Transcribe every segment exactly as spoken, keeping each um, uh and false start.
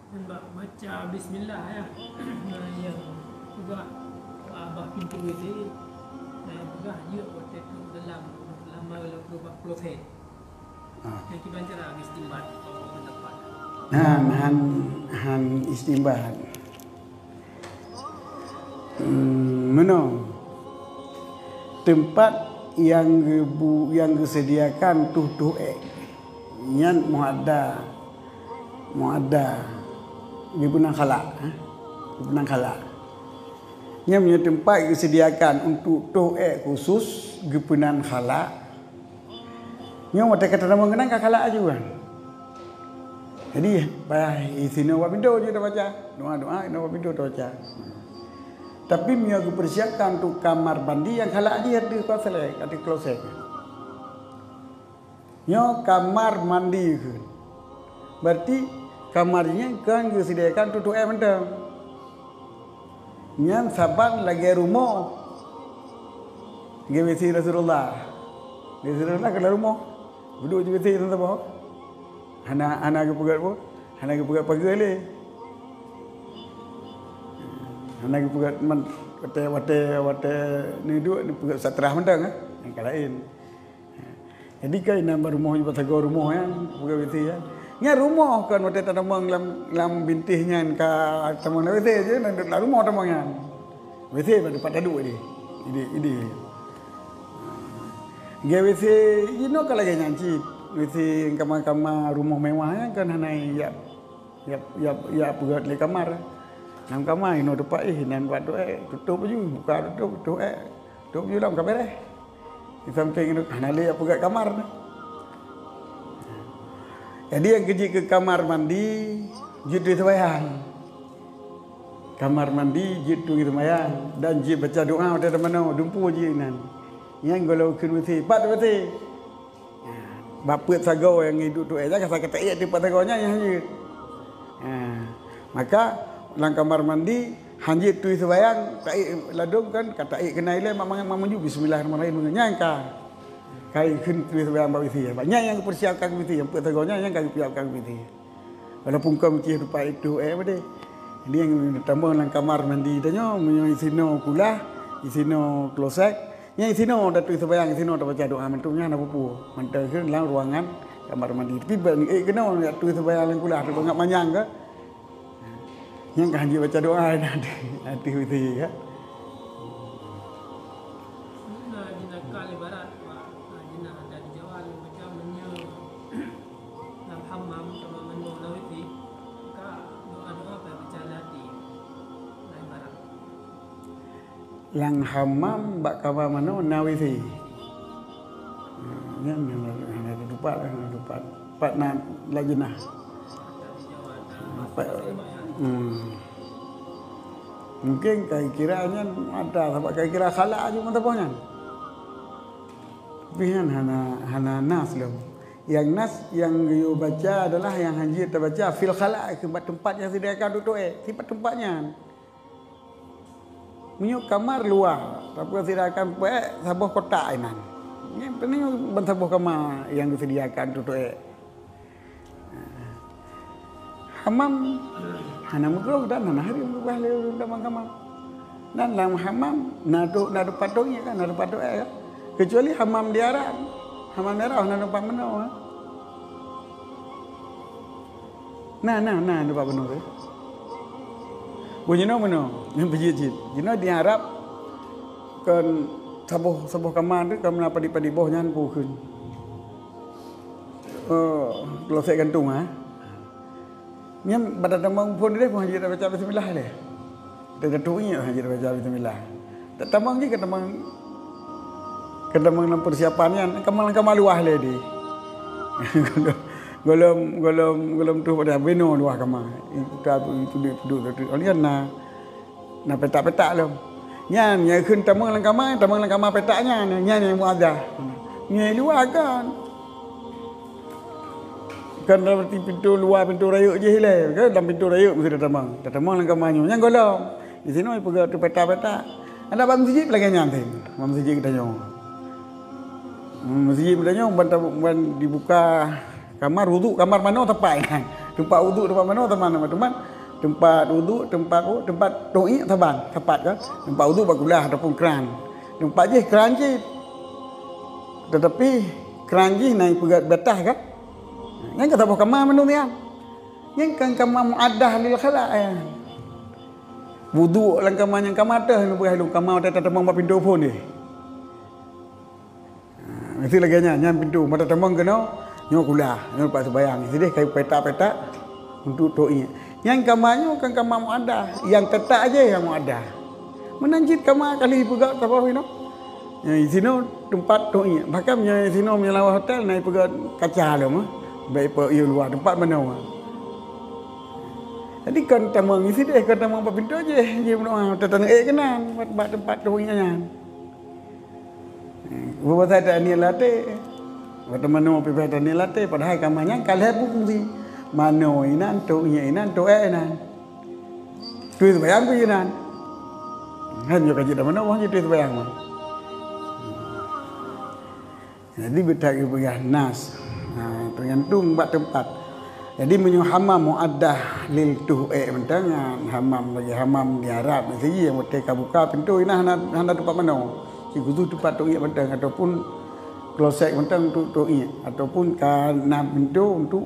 Nibak baca bismillah, ya. Nah, nyang peugah bak pintoe W C, nah, nyang peugah jeuet watèe trok dalam, lama lalu bak kloset. Ah. Nyang kiban cara istimbat, pendapat. Nah, han, han istimbat. Hmm, meunoe. Teumpat nyang geubu-, nyang geuseudiakan tuh-tuh ék. Nyan muadda. Muadda. Geupeunang khala, eh? Geupeunang khala. Nyan meunyoe teumpat geuseudiakan untuk tuh ék khusus geupeunang khala. Nyoe watèe ka tatamong keunan ka khala aju kan. Jadi, payah isinoe bak pintoe jeuet tabaca. Doa-doa inoe bak pintoe tabaca. Tapi meunyoe geupeursiapkan untuk kamar mandi nyang khala jih ateueh kloset, ateueh kloset. Nyoe kamar mandi kheun. Berarti kamar nyan kan geuseudiakan tuh-tuh ék mantong. Nyan saban lagèe rumoh. Lagèe W C Rasulullah. W C Rasulullah ka lam rumoh. Duek di W C saboh. Hana, hana geupeugöt peue? Hana geupeugöt pageue lé. Hana geupeugöt man, watèe, watèe, watèe neuduek neupeugöt satrah mantong, eh? Nyang ka laén. Jadi, ka inan bak rumoh, bak sagoe rumoh nyan, peugah W C nyan. Nyan rumoh kon watèe tatamong lam, lam bintéh nyan ka tamong lam W C jih, lam, lam rumoh tamong nyan. W C bak teumpat taduek idéh. Idéh, idéh. Lagèe W C jinoe ka lagèe nyan cit. W C kama-kama rumoh mewah nyan kan hana jak, jak, jak, jak peugöt lé kamar. Lam kama inoe teumpat éh, inan bak tuh ék, tutôp laju, buka tutôp, tuh ék. Tutôp laju lam ka bèrèh. Di sampéng nyoe hana lé peugöt kamar na. Jadi nyang keu jeuet keu kamar mandi, jeuet tuh seumayang. Kamar mandi jeuet tuh seumayang dan jeuet baca doa watèe tamanoe, dumpeue jih inan. Nyan gohlom kheun W C, pat W C. Bak peuet sagoe nyang iduek tuh ék, jangan sampai ka taék di pat sagoe nyan nyang jeuet. Ha, maka lam kamar mandi, han jeuet tuh seumayang, taék ladôm kan, ka taék keunan ilèe mak, mak, mak maju, bismillahirrahmanirrahim, nyan ka. Ka kheun tuh seumayang bak W C. Bak nyan nyang geupeursiapkan W C, nyang peuet sagoe nyan nyang ka geupeursiapkan W C. Walaupun kon meucih teumpat itu, eh, apa deh. Jadi nyang tamong lam kamar mandi tanyoe, meunyoe isinoe kulah, isinoe kloset, nyan isinoe datu seumayang, isinoe tabaca doa mantong nyan hana peue-peue. Mantong kheun lam ruangan kamar mandi. Tapi ban, eh, keunoe datu seumayang lam kulah, tu bangat manyang ke? Nyan ka han jeuet baca doa, na ateueh, ateueh W C, ya. Nah, jinakal ibarat, Pak. Nah, jinah ada di Jawa, macam meunyoe lam hammam, sama manoe lam W C, ka doa-doa payah baca lam até. Nah, ibarat. Lam hammam bak kama manoe na W C. Nyan, nyan, nyan, nyan, teumpat, nyan, teumpat. Pat na lajnah. Pat, hmm. Mungkin kai kira nyan ada, sabab kai kira khala aju meutabah nyan. Tapi nyan hana, hana nas lom. Yang nas, yang geuyue baca adalah yang han jeuet tabaca fil khala, bak teumpat nyang sediakan tutoe, sipat teumpat nyan. Meunyoe kamar luwa, tapi sediakan peuék saboh kotak inan. Nyan, nyan ban saboh kama nyang geusediakan tutoe. Hamam hana meugroh dan hana hareuem geupeugah lé ureueng tamong hamam. Dan lam hamam na do-, na teumpat donya kan, na teumpat doa kan. Kecuali hamam di Arab. Hamam di Arab hana teumpat meunoe. Na, na, na teumpat meunoe. Bunoe meunoe, nyang beujeuet jih. Jinoe di Arab kon saboh, saboh kama tu, kama padit-padit boh nyan peue kheun. Oh, kloset gantung, ha. Nyan bak tatamong phon deh, pun han jeuet tabaca bismillah deh. Tatamong ingat han jeuet tabaca bismillah. Tatamong jih ka tamong, ka tamong lam persiapan nyan, ka tamong lam kama luwah lé deh. Gohlom, gohlom, gohlom tuh pada beno luwah kama. Itu, itu, itu, itu, itu. Oleh karena na petak-petak lom. Nyan, nyang kheun tamong lam kama, tamong lam kama petak nyan, nyan nyang muazzah. Nyang luwah kan. Kan dalam pintoe luwa, pintoe rayeuk jih ilèe, kan dalam pintoe rayeuk meusti tatamong. Tatamong lam kama nyoe, nyan gohlom. Di sinoe peugah tu petak-petak. Adak bak meuseujid lagèe nyan teuh. Bak meuseujid geutanyoe. Meuseujid geutanyoe ban ta-, ban dibuka kamar wudhu, kamar manoe teumpat nyan. Teumpat uduk, teumpat manoe saban, teumpat, teumpat uduk, teumpat, teumpat toh iék saban, sapat kan? Teumpat uduk bak kulah ataupun kran. Teumpat jih kran cit. Teutapi kran jih na ipeugét batas kan? Nyan ka saboh kama mandum nyan. Nyan kan kama muaddah lil khala' nyan. Uduk lam kama nyan, kama teuh neupeugah lôn, kama watèe tatamong bak pintoe phôn deh. Ha, meusti lagèe nyan, nyan pintoe, mata tamong keunoe, nyoe kulah, nyoe teumpat seumayang. Sideh ka ipetak-petak untuk toh iék. Nyan kama nyoe kan kama muaddah, nyang teutak jih nyang muaddah. Meunan cit kama ka lheueh ipeugah saboh inoe. Nyan sinoe teumpat toh iék. Bahkan nyan sinoe meunyoe lam hotel na ipeugah kaca lom, eh. Bèk ipe-, ié luwa teumpat manoe. Jadi kon tamong sideh, kon tamong bak pintoe jih, jih meunoe, teuteuneuk ék keunan, bak, bak teumpat toh iék nyan. Beubatai taniet lam até. Watèe manoe pih beubatai taniet lam até, padahai kama nyan ka lhèe fungsi. Manoe inan, toh iék inan, toh ék inan. Tueng seumayang pih inan. Kan nyoe ka jeuet lam manoe, jeuet tueng seumayang mah. Jadi beutak geupeugah nas. Ha, teugantung bak teumpat. Jadi meunyoe hamam muaddah lil toh ék mantong, ha, hamam lagèe hamam di Arab, miseue watèe ka buka pintoe inan hana, hana teumpat manoe. Sikhusus teumpat toh iék mantong ataupun kloset mantong untuk toh iék ataupun ka na pintoe untuk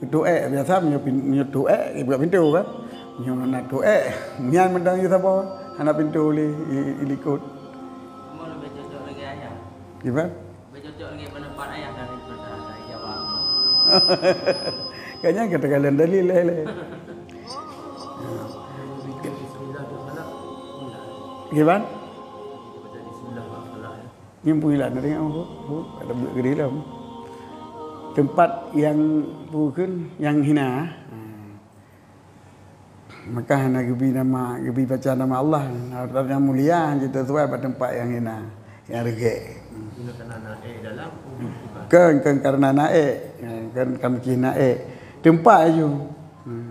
toh ék. Biasa meunyoe pin-, meunyoe toh ék, ibuka pintoe kan. Meunyoe na toh ék, nyan mantong jih saboh, hana pintoe lé i, i likot. Kamoe leubeh cocok lagèe ayah. Gimana? Leubeh cocok lagèe pendapat ayah dari daripada Jawa. Kayaknya kata kalian dalil lé, lé. Gimana? Nyang peuilat na ringan, oh, oh, ada buet gede lom. Teumpat nyang bukon nyang hina. Maka hana geubi nama, geubi baca nama Allah. Hareuta nyang mulia, hana jiteusuai bak teumpat nyang hina, nyang reugèk. Kon, kon karena na ék, kon ka meucih na ék. Teumpat aju. Hmm.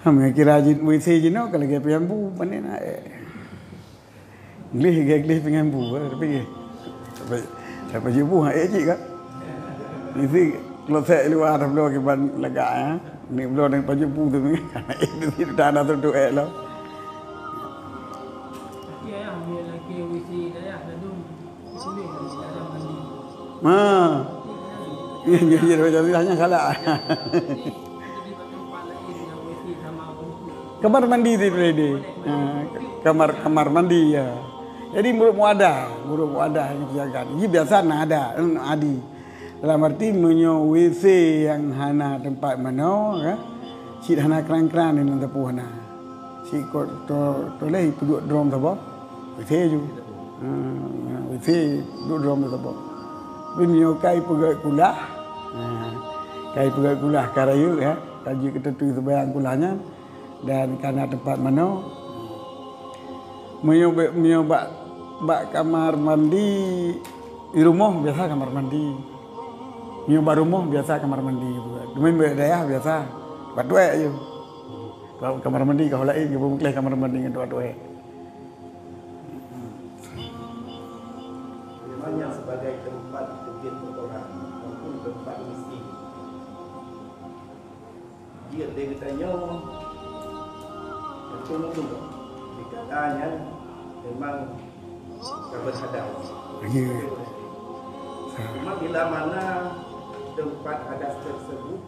Ham, kira jih W C jinoe ka lagèe penyambu, pane na ék. Gleh, gleh, gleh penyambu, eh, tapi, tapi, tapi jibu, ha, ék cit kan. Isi kloset luwa dah bloe kiban lagak, ya. Ni bloe dengan penyambu tu, kan ék di situ dah, dah tentu ék lah. Ha. Ya, ya, ya, ya, ya, ya, salah. Kamar mandi di Peledo. Ha, kamar, kamar mandi, ya. Jadi, murup muadah, murup muadah nyang teujaga. Jadi, biasa na ada, adi. Dalam arti, meunyoe W C nyang hana teumpat manoe, ya, cit hana kran-kran di dalam teupeu hana. Sikot to-, toleh ipeujok drom saboh, W C ju. Ha, W C duek drom saboh. Tapi meunyoe ka ipeugét kulah, ha, ka ipeugét kulah ka rayeuk, ya, ka jeuet keu teutui seubayang kulah nyan, dan ka na teumpat manoe. Meunyoe be-, meunyoe bak, bak kamar mandi, di rumoh biasa kamar mandi. Meunyoe bak rumoh biasa kamar mandi. Cuma bak dayah biasa bak tuek ju. Ka-, kamar mandi ka laén, geupeumeukléh kamar mandi ngon tuek-tuek. Memang nyan sebagai tempat teubiet kotoran maupun tempat misi. Jeuet lé geutanyoe untuk meunurun. Dikala nyan memang ka beuhadau. Ya. Cuma bila mana tempat hadas tersebut,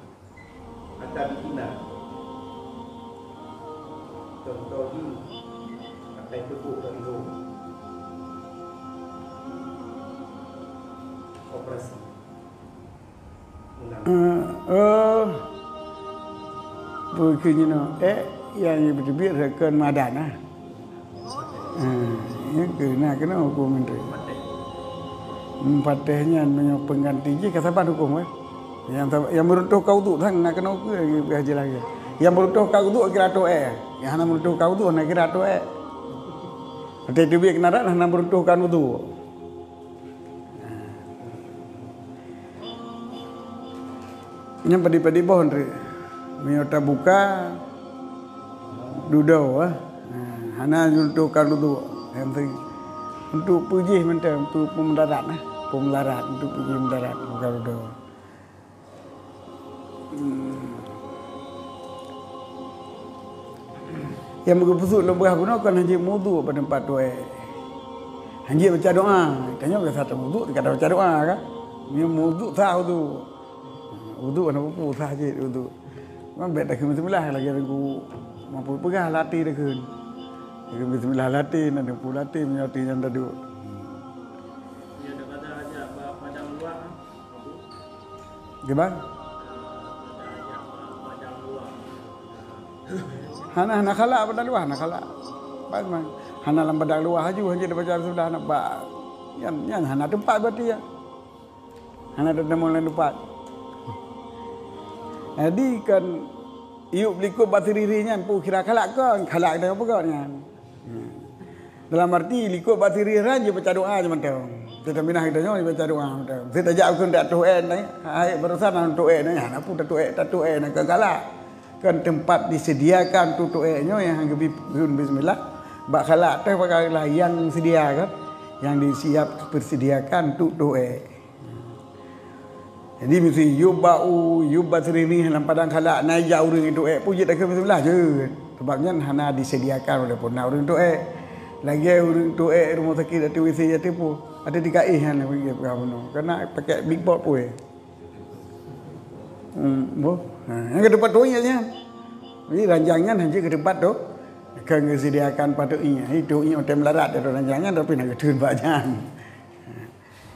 Akan dihina. Contoh jih, pakai teuboh bak iho. Operasi. Menang. Eh, eh, bukon jinoe, eh, nyang jiteubiet reukon madan, ah. Ha, nyan keuh na keunoe huköm menteri. Hmm, patéh nyan meunyoe pengganti jih ka saban huköm, kan? Nyang sab-, nyang meuruntuhkan uduk sang na keunoe keuh lagèe jeulaih lagèe. Nyang meuruntuhkan uduk kira toh ék. Nyang hana meuruntuhkan uduk hana kira toh ék. Patéh teubiet keunaran hana meuruntuhkan uduk. Nyan padub-padub boh, Ndri. Meunyoe tabuka dudoe, eh, hana untuk ka dudoe. Yang penting untuk peujih mantong, untuk peumeudarat, eh. Peumeudarat, untuk peujih meudarat, buka dudoe. Nyang meugeupeusuet lôn peugah bunoe kon hanjeuet meuwudhu bak teumpat tuek. Hanjeuet baca doa. Tanyoe biasa teumeuwudhu, kadang baca doa kan. Nyoe meuwudhu sah wudhu. Wudhu hana peue-peue, sah jeuet wudhu. Cuma bèk takheun bismillah lagèe Teungku Mahfud peugah, latih takheun. Takheun bismillah latih, na teupeu latih meunyoe latih nyan taduek. Kiban? Hana, hana khalak padang luwah, hana khalak. Hana lam padang luwah laju, hanjeuet baca bismillah, hana ba-, nyan, nyan hana teumpat berarti nyan. Hana teutamong lam teumpat. Jadi kan, yub likot bak siriri nyan, peue kira khalak kon, khalak keuneuk peugah nyan. Dalam arti likot bak siriri nyan, jeuet baca doa jeuet mantong. Teuta minah geutanyoe jeuet baca doa mantong. Teuta jak keu dak tuek nyan, hai barosan nyan tuek nyan, hana peue tatuek, tatuek nyan kon khalak. Kan teumpat disediakan tuek nyoe nyang geubri kheun bismillah. Bak khalak teuh pakailah nyang sedia kan, nyang disiap persediakan tuek. Jadi, meusti yub bak u, yub bak siriri lam padang khalak, na jak ureueng tuek, peue jeuet takheun bismillah jeuet. Sabab nyan hana disediakan, walaupun na ureueng tuek. Lagèe ureueng tuek rumoh sakét ateueh W C ateueh peue, ateueh tika éh nyan, peugah bunoe. Kana pakai big pot peue. Hmm, boh. Ha, nyang keu teumpat tuek nyan. Jadi, ranjang nyan hanjeuet keu teumpat tuek. Kon geusediakan patut nyan. Itu nyan watèe meularat di ranjang nyan, tapi na geutheun bak nyan.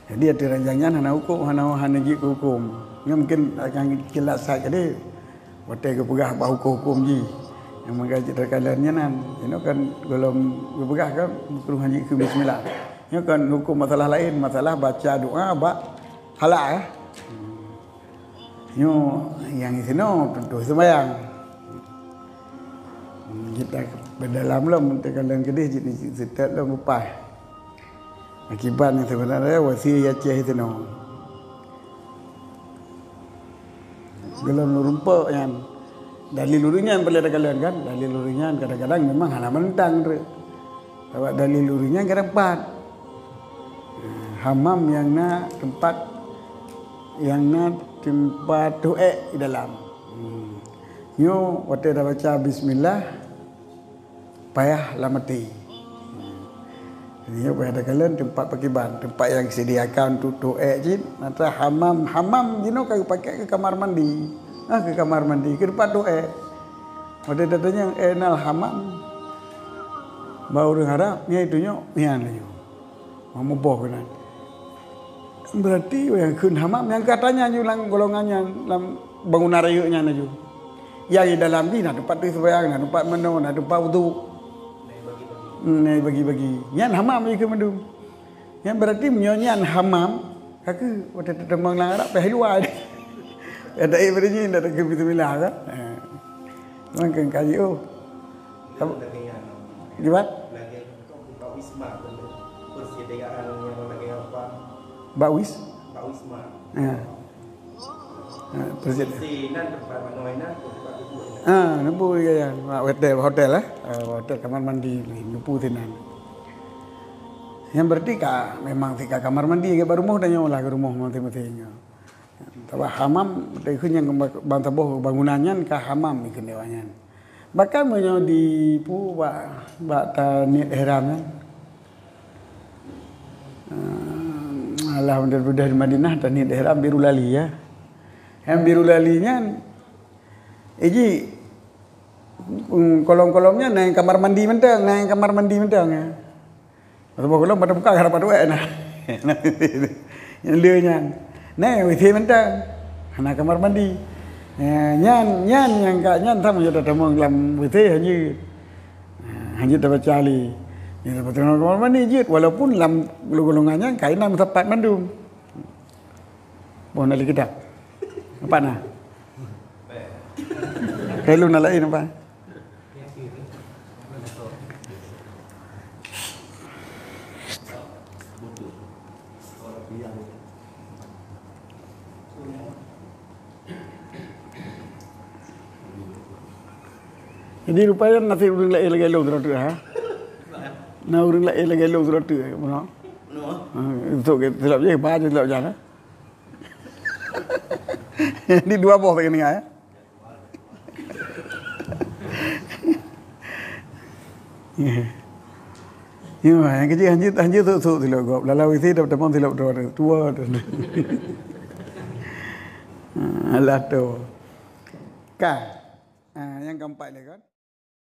Jadi, ateueh ranjang nyan hana huköm, hana, hana jeuet keu huköm. Nyan mungkin akan jeulaih that tadi, watèe geupeugah bak huköm-huköm jih. Nyang meuga cit takalon nyan nan. Inoe kan gohlom geupeugah kan, makruh hanjeuet keu bismillah. Nyoe kan huköm masalah laén, masalah baca doa bak khalak, eh. Nyoe nyang isinoe, contoh seumayang. Kita beudalam lom, takalon keudeh jih ni, seutôt lom leupah. Akibat nyang seubeuna raya, wasiet Aceh itu nyoe. Gohlom lôn rumpok nyan. Dalil ureueng nyan peureulèe takalon kan? Dalil ureueng nyan kadang-kadang memang hana mantang treuk. Sabab dalil ureueng nyan kadang pat. Hamam nyang na teumpat, nyang na teumpat tuek di dalam. Hmm. Nyoe watèe tabaca bismillah, payah lam até. Jadi, nyoe payah takalon teumpat pakriban, teumpat nyang disediakan untuk tuek cit, maka hamam, hamam jinoe ka geupakai keu kamar mandi. Ah, keu kamar mandi, keu teumpat tuek. Watèe tatanyong, "Ainal hamam?" Bak ureueng Arab, nyan itunyok, nyan laju. Meumuboh keunan. Berarti nyang kheun hamam, nyang ka tanyong lam golongan nyan, lam bangunan rayeuk nyan laju. Nyang di dalam jih na teumpat teuh seumayang, na teumpat meunoe, na teumpat wudhu. Hmm, na bagi-bagi. Nyan hamam jih keu mandum. Nyan berarti meunyoe nyan hamam, ka keuh watèe tatamong lam Arab, payah luwa. Ya, tak payah ndak takheun bismillah kan? Ha. Memang keu kaji, oh. Apa? Gimana? Bak wisma tu, persediaan nyang lagèe apa? Bak wis? Bak wisma. Ya. Ha, persediaan. Sinan tempat manoe nan, tempat duduk nan. Ha, nyoe peue ya, ya. Bak hotel, hotel, eh. Ha, hotel kamar mandi, nyoe peue sinan. Nyan berarti ka, memang sika kamar mandi, bak rumoh tanyoe lah keu rumoh masing-masing. Tapi hamam, takheun nyang ban saboh bangunan nyan ka hamam dikheun lé awak nyan. Bahkan meunyoe di peue bak, bak taniet ihram nyan. Ah, alah, mudah-mudahan di Madinah taniet ihram Biru Lali, ya. Nyang Biru Lali nyan, eh, ji, mm, kolom-kolom nyan na nyang kamar mandi mantong, na nyang kamar mandi mantong, ya. Saboh gohlom pada buka, hana pat tuek na. Nyang le nyan. Na W C mantong. Hana kamar mandi. Ya, nyan, nyan nyang ka nyan sama je tatamong lam W C hanjeuet. Ha, hanjeuet tabaca lé. Nyan tabaca lam kamar mandi jeuet, walaupun lam golongan nyan kain na meusapat mandum. Boh na lé kitab. Nampak na? Kain lôn na laén nampak? Jadi rupanya nasib ureueng laén lagèe lôn sidroe teuk, ha? Na ureueng laén lagèe lôn sidroe teuk, ha? Ha, untuk ke, silap je, bah je silap jan, ha? Jadi dua boh tak kena, ya? Ya, nyang keuji hanjeuet, hanjeuet sôk-sôk silop gob. Lala wisi dapat teumong silop dua, dua. Alah tu. Ka. Ah, nyang keempat lagi kan.